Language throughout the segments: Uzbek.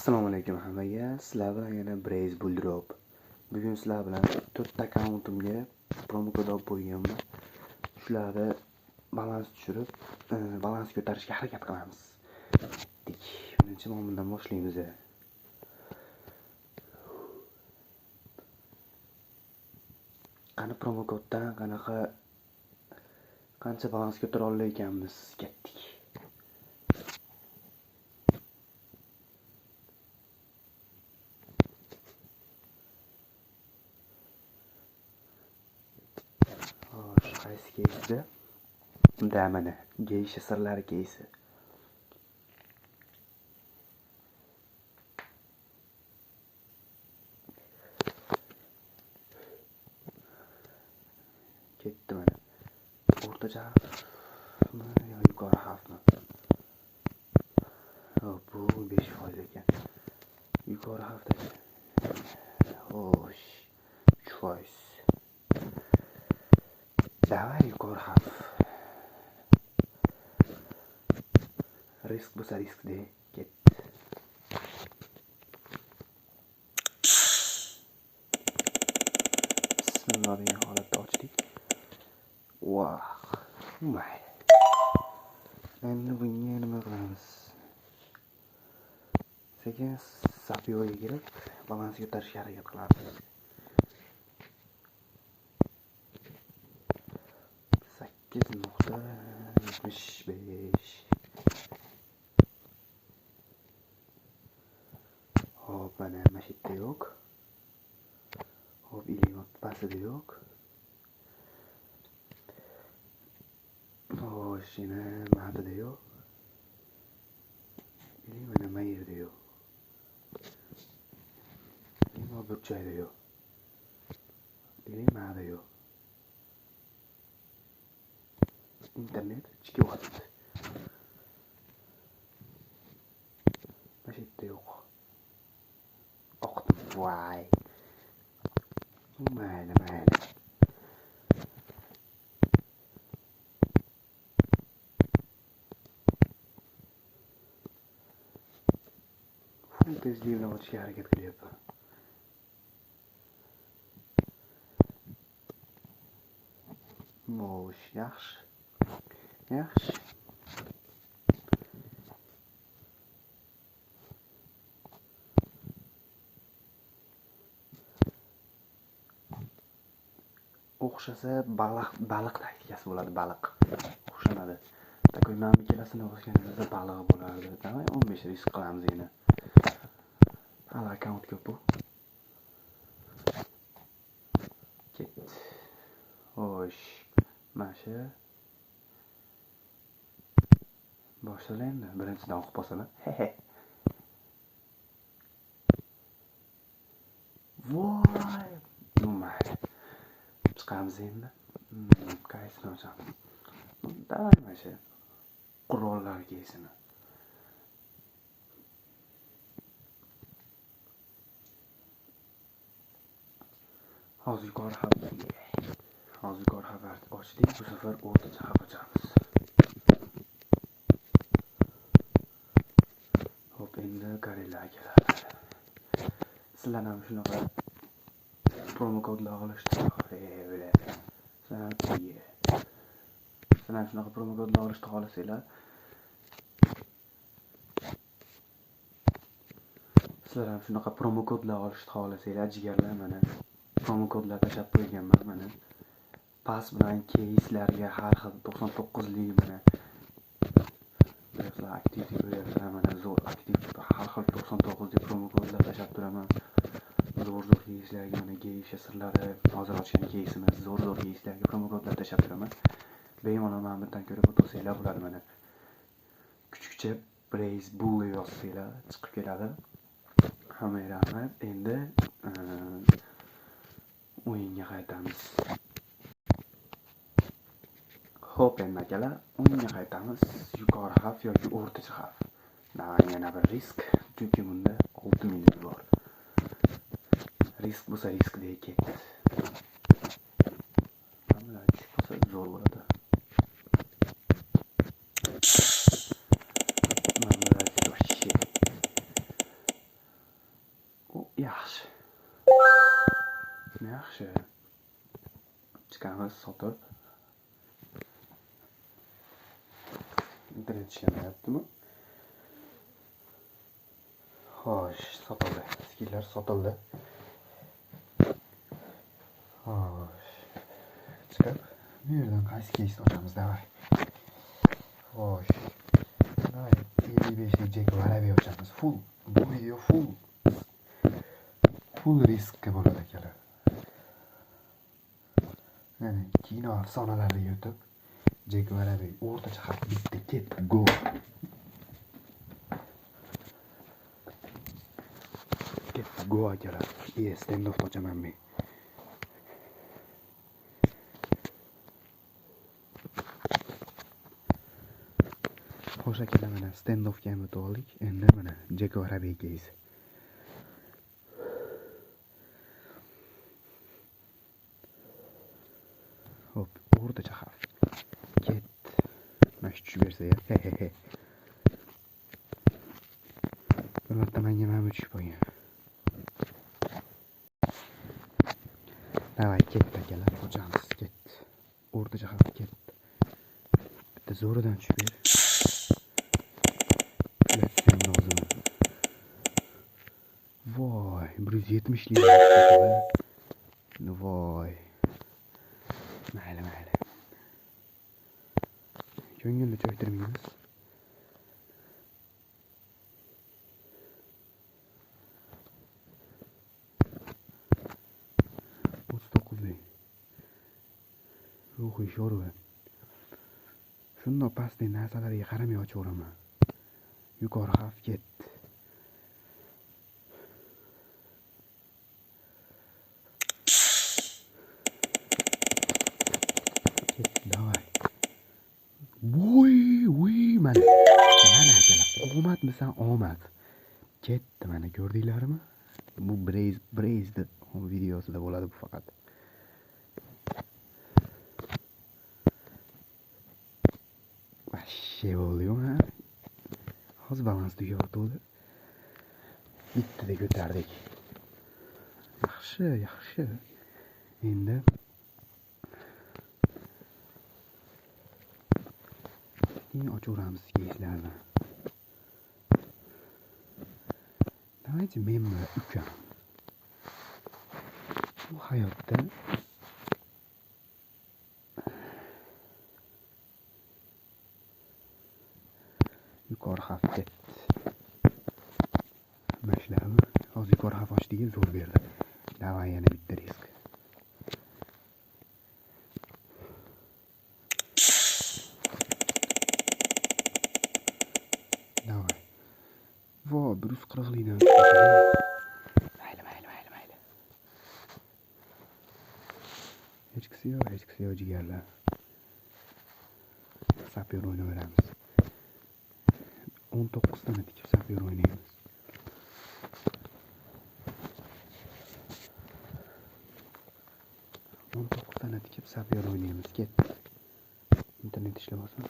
Assalomu alaykum hammaga. Sizlar bilan yana Braze Bulldrop. Bugun sizlar bilan 4 ta akkauntimga promokod olib qo'yganman. Shularni balans tushirib, balans ko'tarishga harakat qilamiz. Dik. Birinchi bundan boshlaymiz. Qani promokoddan qanaqa qancha balans ko'tara olar ekanmiz? Ketdik. Xo'sh, qaysi keysda? Da mana geysha sirlari keysi. Ketdi mana. O'rtacha xavfmi yo yuqori xavfmi? Hop, bu 5% ekan. Yuqori xavfda. Xo'sh, 3%. Давай yuqori xavf. Risk bo'lsa risk de, ketdi. Bismillah degan holatda ochdik. Vah, mayli. Endi bunga nima qilamiz? Sekin sapyoga kirib, balans ko'tarishga harakat qilamiz. 8.75. Hop, mana shu yerda yo'q. Hop, ilik pastida yo'q. Xo'sh, yana matida yo'q. Ilik mana bu yerda yo'q. Ilik bu burchakda yo'q. Ilik mana yo'q. Internet chiqyapti. Mana shu yerda yo'q. Oqdim, voy. Mayli, mayli. Full tezlik bilan ochishga harakat qilyapman. Xo'sh, yaxshi. Yaxshi. O'xshasa baliq taktikasi bo'ladi, baliq. O'xshamadi. Takoy mana ikkalasini qo'shganimizda baliq bo'lardi. Давай 15 risk qilamiz yana. Hali akkaunt ko'p bu. Ketdi. Xo'sh, mana shu boshla endi. Birinchidan o'qib bosaman. He-he. Voy! Mayli. Chiqamiz endi. Qaysini ochamiz? Давай mana shu qurollar keysini. Hozir yuqori xavf. Hozir yuqori xavf ochdik. Bu safar o'rtacha xavf ochamiz. Hop, endi qaranglar akalar. Sizlar ham shunaqa promokodlar olishni Sizlar ham shunaqa promokodlar olishni xohlasanglar, sizlar ham shunaqa promokodlar olishni xohlasanglar, jigarlar, mana promokodlar tashlab qo'yganman mana. Pas bilan keyslarga har xil 99 lik mana. Sizlar aktiv ko'ryapsizlar, mana zo'r aktiv har xil 99 lik promokodlar tashlab turaman. Zo'r-zo'r keyslarga mana geysha sirlari, hozir ochgan keysimiz, zo'r-zo'r keyslarga promokodlar tashlab turaman. Bemalol mana bundan ko'rib o'tsanglar bo'ladi mana. Kuchukcha Braze Bull yozsanglar chiqib keladi. Hammaga rahmat. Endi o'yinga qaytamiz. Xo'p, endi akalar, o'yinga qaytamiz. Yuqori xavf yoki o'rtacha xavf. Yana bir risk, chunki bunda 6 million bor. Risk bo'lsa risk deya ketdi. Hamma tushib qolsa zo'r bo'ladi. Mana вообще. Yaxshi. Yaxshi. Chiqamiz sotib. Internet ishlamayaptimi? Xo'sh, sotildi. Skilllar sotildi. Xo'sh. Chiqib, bu yerdan qaysi keysni ochamiz, davay. Xo'sh. Davay, 55lik Jack Varabi ochamiz. Full. Bu video full. Full riskka bo'ladi akalar. Ya'ni kino afsonalariga o'tib, Jack Varabi o'rtacha xavf bitta ketdi, go. Ketdi, go akalar. Standoff ochaman men. Xo'sh akalar, mana standoffga ham o'tib oldik. Endi mana Jack Varabi case. Hop, o'rtacha xavf. Ketdi. Mana shu tushib bersa ya. He he he. Bir marta menga mana bu tushib qolgan. Davay, ketdi akalar, ochamiz, ketdi. O'rtacha xavf ketdi. Bitta zo'ridan tushib ber. Lozim. Voy, 170 lik. Voy. Mayli, mayli. Ko'ngilni cho'ktirmaymiz. 39lik. Ruhiy sho'rva. Shundoq pastdagi narsalarga qaramay ochaveraman. Yuqori xavf ketdi. Ketdi, davay. Voy, voy, mana. Mana akalar, omadmisan, omad. Ketdi, mana ko'rdinglarmi? Bu Braze videosida bo'ladi bu faqat. Vashshe bo'ldi-yu, ha? Hozir balans tugayotgandi. Bittada ko'tardik. Yaxshi, yaxshi. Endi keyin ochaveramiz keyslarni. Давайте men bilan ukam. Bu hayotda yuqori xavf ketdi. Mashlami? Hozir yuqori xavf ochdik, zo'r berdi. Davay, yana bitta risk. Davay. Vo, 140likdan. Mayli, mayli, mayli, mayli. Hechqisi yo'q, hechqisi yo'q jigarlar. Sapyor o'ynayveramiz. 19 tana tikib sapyor o'ynaymiz. 19 tana tikib sapyor o'ynaymiz. Ketdi. Internet ishlab olsin.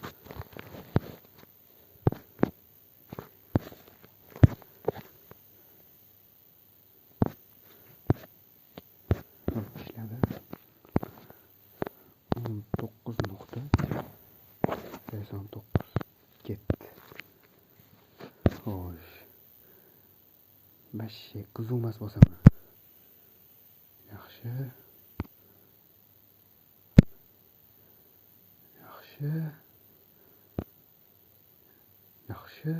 Hop, ishladi. 19.89 ketdi. Xo'sh. Vashshe qiziq emas bosaman. Yaxshi. Yaxshi. Yaxshi.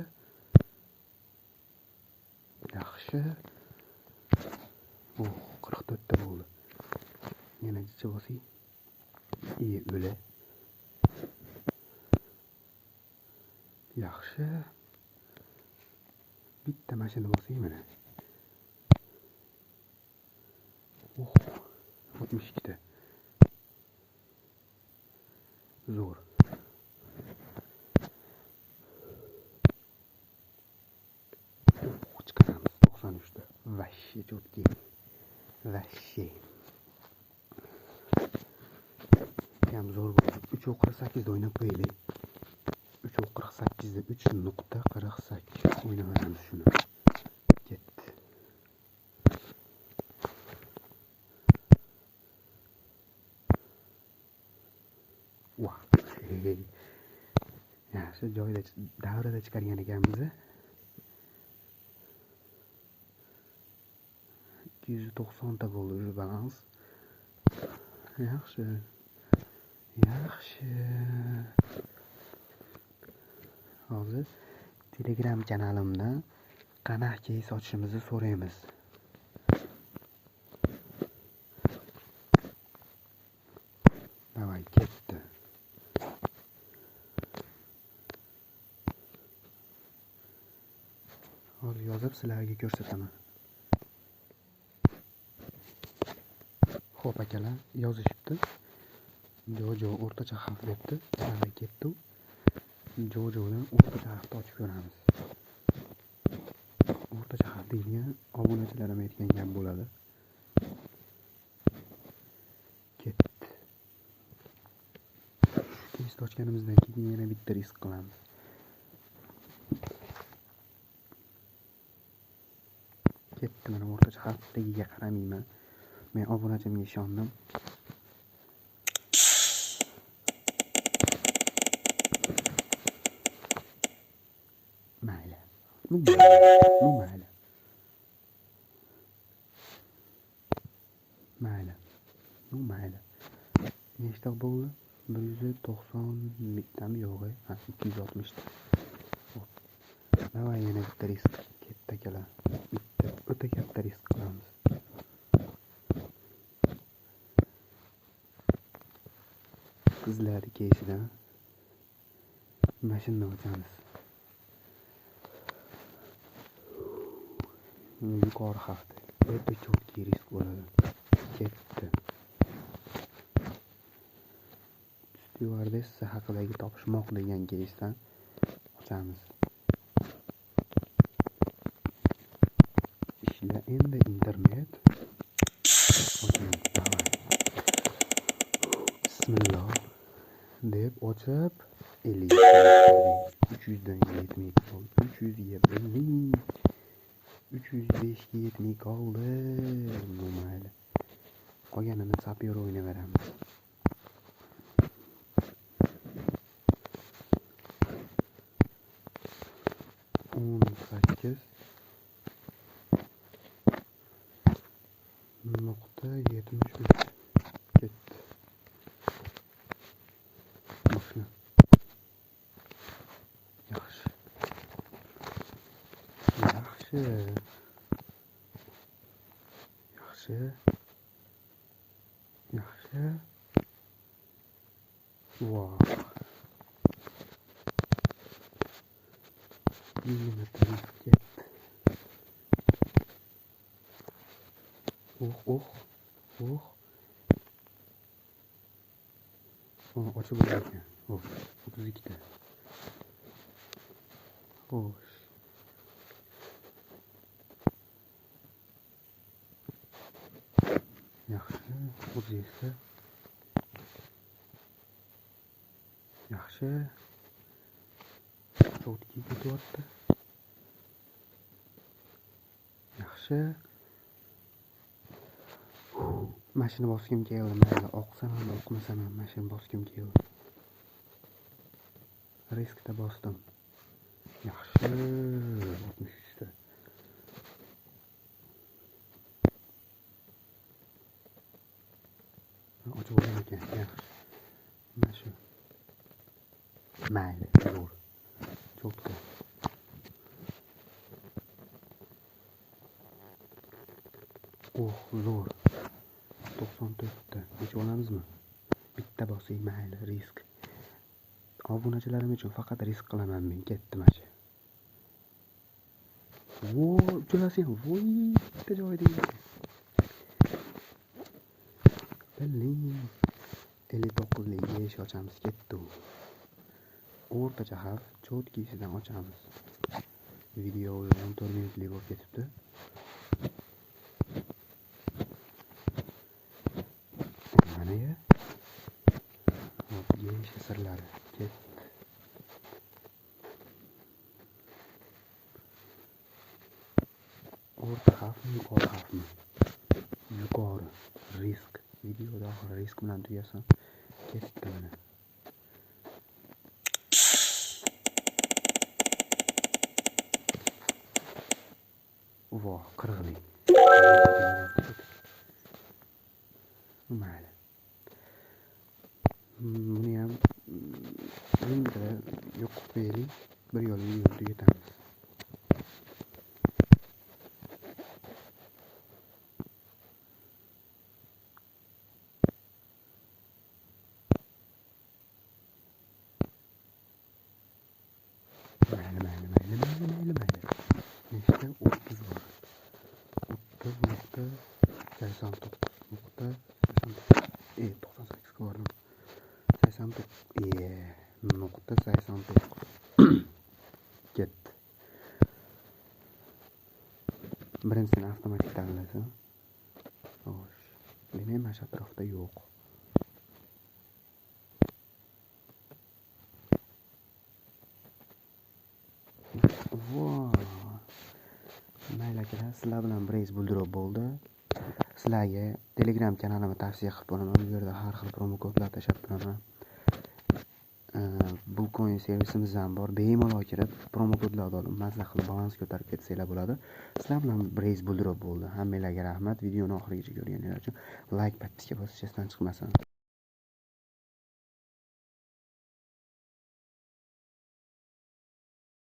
Yaxshi. Oh, 44 ta bo'ldi. Yana jicha bosing. O'la. Yaxshi. Bitta mashina bosing mana. Oh, 62 ta. Zo'r. Oh, chiqaramiz 93 ta. Vashshe cho'tki. Vashshe. Ham zo'r bo'ldi. 3.48 da o'ynab qo'yaylik. 3.48 da 3.48 o'ynayveramiz shuni. Ketdi. Yaxshi, joyida davrada chiqargan ekanmiz. 290 ta bo'ldi уже balans. Yaxshi. Yaxshi. Hozir Telegram kanalimdan qanaqa keys ochishimizni so'raymiz. Davay, ketdi. Hozir yozib sizlarga ko'rsataman. Xo'p akalar, yozishibdi. Jojo o'rtacha xavf debdi. Davay, ketdi. Jojodan o'rtacha xavfni ochib ko'ramiz. O'rtacha xavf deyilgan obunachilarim aytgan gap bo'ladi. Ketdi. Shu keysni ochganimizdan keyin yana bitta risk qilamiz. Ketdi, mana o'rtacha xavfligiga qaramayman. Men obunachimga ishondim. Mayli. Nu mayli. Mayli. Nu mayli. Nechta bo'ldi? 190 bittami yo'q? Ha, 260 ta. Xo'p. Davay yana bitta risk. Ketdi akalar. Bitta o'ta katta risk qilamiz. Qizlar keysidan mashina ochamiz. Yuqori xavfda. O'ta cho'tki risk bo'ladi. Ketdi. Styuardessa haqidagi topishmoq degan keysdan ochamiz. Ishla endi internet. Ochamiz. Davay. Bismillah deb ochib 50 300 dan yetmay qoldi. 300 ga 305 ga yetmay qoldi. Mayli. Qolganini sapyor o'ynayveramiz. O'n sakkiz nuqta yetmish uch ketdi. Boshla. Yaxshi. Yaxshi. Yaxshi. Yaxshi. Voh. 20 risk ketdi. Oh, oh, oh. Ochib bo'lar ekan. Oh, 32 ta. Xo'sh. Yaxshi, 37 ta. Yaxshi. Cho'tki ketyapti. Yaxshi. Mashina bosgim keldi, mayli, oqsam ham, oqmasam ham mashina bosgim keldi. Riskda bosdim. Yaxshi, 63 ta. Ochib bo'lgan ekan, yaxshi. Mana shu. Mayli, zo'r. Cho'tka. Oh, zo'r. 94 ta. Necha olamizmi? Bitta bosing, mayli, risk. Obunachilarim uchun faqat risk qilaman men. Ketdi mana shu. Vo, uchalasi ham, voy, bitta joyida ekan. Billing. 59 lik eshik ochamiz, ketdi u. O'rtacha xavf, cho'tkisidan ochamiz. Video 14 minutlik bo'lib ketibdi. Mana ya. Hop, geisha sirlari ketdi. O'rta xavfmi, yuqori xavfmi? Yuqori risk. Videoda oxiri risk bilan tugasin. Ketdi mana. Voh, 40 ming. Mayli. Buni ham mingta yo'q qilib qo'yaylik. Bir yo'l videoni tugatamiz. Mayli, mayli, mayli, mayli, mayli, mayli. Nechta? 30 bor. 30.89.89. 98 ko'rdim. 89 .89. Ketdi. Birinchisini avtomatik tanlasin. Xo'sh. Demak, mana shu atrofda yo'q. Voy. Mayli akalar, sizlar bilan Brace Bulldrop bo'ldi. Sizlarga Telegram kanalimni tavsiya qilib bo'laman. Bu yerda har xil promokodlar tashlab turaman. Bullcoin servisimiz ham bor. Bemalol kirib promokodlarni olib, mazza qilib balans ko'tarib ketsanglar bo'ladi. Sizlar bilan Brace Bulldrop bo'ldi. Hammanglarga rahmat. Videoni oxirigacha ko'rganingiz uchun like, podpiska bosish esdan chiqmasin.